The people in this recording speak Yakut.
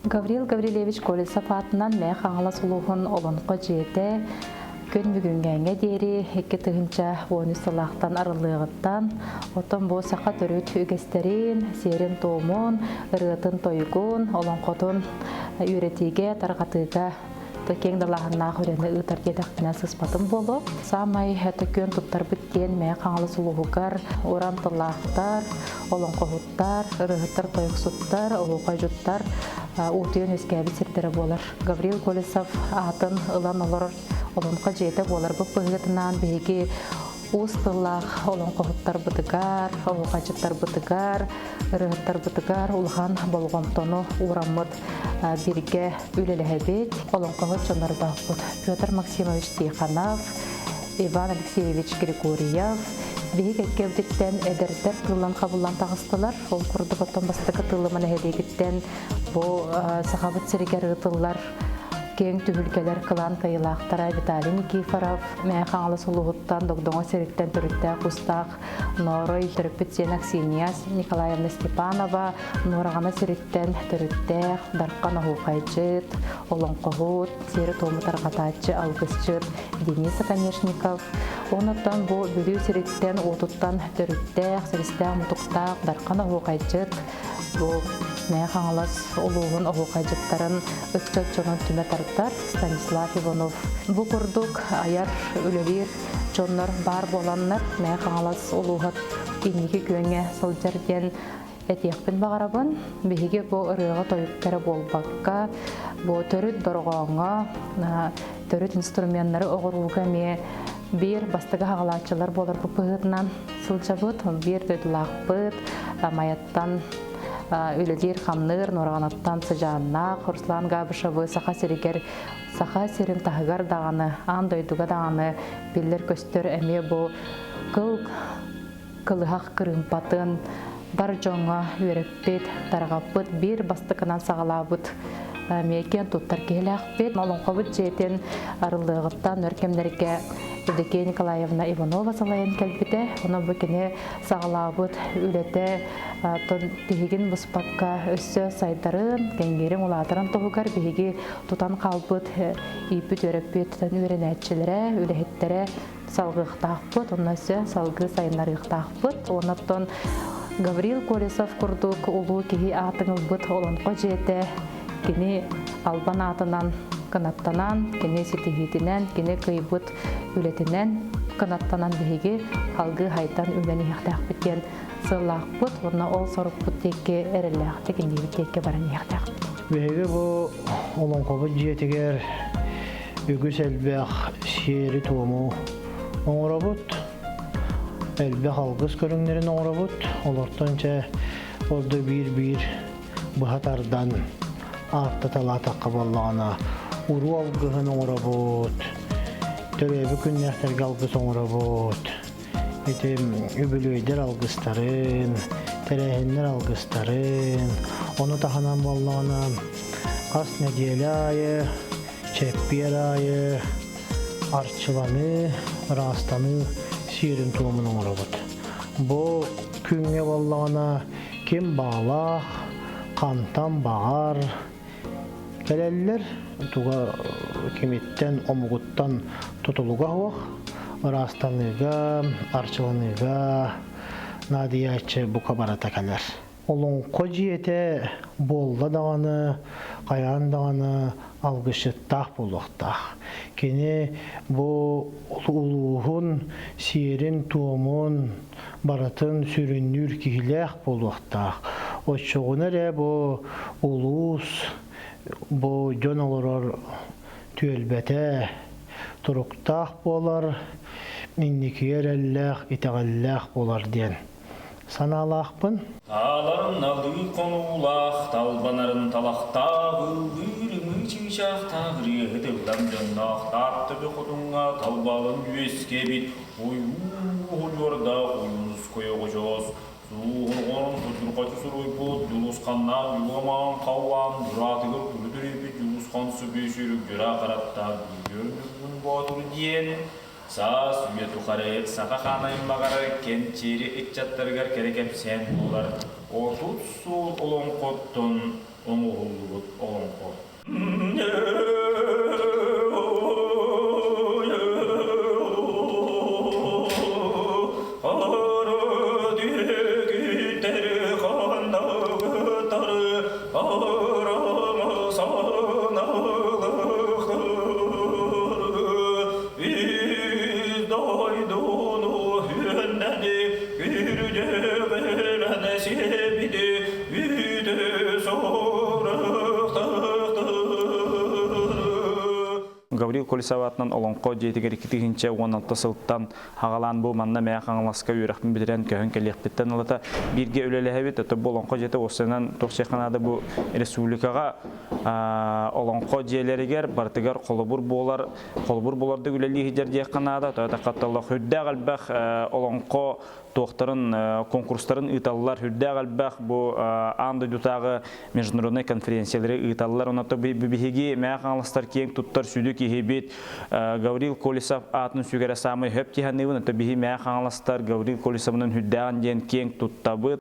Гаврил Гаврильевич Колесов аатынан Мэҥэ Хаҥалас улууһун Олоҥхо дьиэтэ күн бүгүҥҥээҥҥэ диэри 2013 сылаахтан арыллыаҕыттан, оттон бу саха төрүт үгэстэрин, сиэрин-туомун, ырыатын-тойугун, олоҥхотун үөрэтиигэ, тарҕатыыга киэҥ далааһыннаах үлэни ыытар диэтэхпинэ сыспатым буолуо. Саамай төкүөн туттарбыт диэн Мэҥэ Хаҥалас улууһугар уран тыллаахтар, олоҥхоһуттар, ырыаһыттар, тойуксуттар, оһуохайдьуттар уутуйан үөскээбит сирдэрэ буолар. Гаврил Колесов аатын ылан олорор олоҥхо дьиэтэ буоларбыт быһыытынан биһиги уус тыллаах олоҥхоһуттарбытыгар, оһуохайдьыттарбытыгар, ырыаһыттарбытыгар улахан болҕомтону уураммыт бииргэ үлэлэһэбит. Олоҥхоһут дьоннордоохпут Петр Максимович Тихонов, Иван Алексеевич Григорьев биһи кэккэбититтэн эдэрдэр тыллан хабыллан таҕыстылар. Ол курдук оттон бастакы тыллыма нэһилиэгиттэн бу Сахабыт сиригэр ыытыллар киэҥ түһүлгэлэр кылаан кыайыылаахтара Виталий Никифоров, Мэҥэ Хаҥалас улууһуттан Догдоҥо сириттэн төрүттээх устаах Ноорой төрөппүт сиэн Аксинья Николаевна Степанова, Нуораҕана сириттэн төрүттээх Дархан оһуохайдьыт, олоҥхоһут, сиэри-туому тарҕатааччы, алгысчыт Денис Оконешников, онуттан бу Бүлүү сириттэн уотуттан төрүттээх, силистээх-мутуктаах Дархан оһуохайдьыт, бу Мэҥэ Хаҥалас улууһун оһуохайдьыттарын ыччат дьонун түмэ тардар Станислав Иванов. Бу курдук айар, үлэлиир дьоннор баар буоланнар Мэҥэ Хаҥалас улууһа инники күөҥҥэ сылдьар диэн этиэхпин баҕарабын. Биһиги бу ырыаҕа тойуктара буолбакка, бу төрүт дорҕооҥҥо, төрүт инструменнары оҕорууга эмиэ биир бастакы хаҕалааччылар буоларбыт быһыытынан сылдьабыт. Биир дойдулаахпыт Майаттан үлэлиир-хамныыр Нуораҕанаттан сыдьааннаах Руслан Габышевы Саха сиригэр, Саха сирин таһыгар даҕаны, аан дойдуга даҕаны биллэр-көстөр эмиэ бу кыл кылыһах кырыымпатын бар дьоҥҥо үөрэппит, тарҕаппыт, биир бастакынан саҕалаабыт эмиэ киэн туттар киһилээхпит. Олоҥхобут дьиэтин арыллыаҕыттан өр кэмнэргэ Евдокия Николаевна Иванова салайан кэлбитэ. Онон бу кини саҕалаабыт үлэтэ тиһигин быспакка өссө сайдарын, кэҥиирин, улаатарын туһугар биһиги тутан хаалбыт ииппит-үөрэппит үөрэнээччилэрэ, үлэһиттэрэ салгыахтаахпыт, онно өссө салгыы сайыннарыахтаахпыт. Оннуттан Гаврил Колесов курдук улуу киһи аатын ылбыт олоҥхо дьиэтэ кини албан аатынан кынаттанан, кини ситиһиитинэн, кини кыйбыт үлэтинэн кынаттанан биһиги салгыы хайдан үлэн иһиэхтээхпит диэн сыаллаахпыт уонна ол сорукпут диэки эрэллээхтик иннибит диэки баран иһиэхтээхпит. Биһиги бу олоҥхобут дьиэтигэр үгүс элбэх сиэри-туому оҥоробут, элбэх алгыс көрүҥнэрин оҥоробут. Олортон чэ ордо биир-биир быһа тардан ааттаталаатахха буоллаҕына уруу алгыһын оҥоробут, төрөөбүт күннээхтэргэ алгыс оҥоробут, ити үбүлүөйдэр алгыстарын, тэрээһиннэр алгыстарын, ону таһынан буоллаҕына хас нэдиэлэ аайы Чэппиэр аайы арчыланыы, ыраастаныы сиэрин-туомун оҥоробут. Бу күҥҥэ буоллаҕына ким баҕалаах, хантан баҕар кэлэллэр, туга кимиттэн, омугуттан тутулуга суох, ыраастаныыга, арчыланыыга наадыйааччы бука барыта кэлэр. Олоҥхо дьиэтэ буолла даҕаны, хайаан даҕаны алгысчыттаах буолуохтаах. Кини бу улууһун сиэрин-туомун барытын сүрүннүүр киһилээх буолуохтаах. Оччоҕуна эрэ бу улуус, бу дьон олорор түөлбэтэ туруктаах буолар, инникигэ эрэллээх, итэҕэллээх буолар диэн санаалаахпын. Тааларын налыы хонуулаах, талбанарын талахтаах, ыллыыр ымыы чыычаахтаах ырыаһыт ыллам дьонноох Тааттабы хотуҥҥа талбалын үөскээбит ойуун уһуйуордаах Ойуунускай оҕочоос, суоһурҕанан судурҕачы суруйбут Дьулусханнаах Дьулуомаан Халлаан бураатыгар тугу төрөйбүт Дьулусхан Сүбүөсүрүк дьыра хараттаах Бүлүүр Ньургун Боотур диэн Саас үйэ тухары саха хаан аймаҕар кэнчиэри ыччаттарыгар кэрэ кэпсээн буолар 30 суол олоҥхоттон. оҥоһуллубут олоҥхо. Гаврил Колесов аатынан Олоҥхо дьиэтигэр 2016 сылтан хаҕалаан бу манна Мэйэ Хаҥаласка үөрэхпин бүтэрэн көһөн кэлиэхпиттэн ылата бииргэ үлэлэһэбит. Ото бу Олоҥхо дьиэтэ уопсайынан туох наада бу республикаҕа Олоҥхо дьиэлэригэр барытыгар холобур буолар холобур буолардык үлэлии сылдьар диэххэ наада. Тоҕо такатталлах үрдээх элбэх олоҥхо туохтарын конкурстарын ыыталлар. Үрдээх элбэх бу аан дойдутааҕы международнай конференциялары ыыталлар. Онон биһиги Мэйэ Хаҥаластар киэҥ туттар сүдү киһибит Гаврил Колесов аатын сүгэрэ саамай хөп тиһаныыбын. Ото биһи Мэйэ Хаҥаластар Гаврил Колесовынан үрдээҕин диэн киэҥ туттабыт.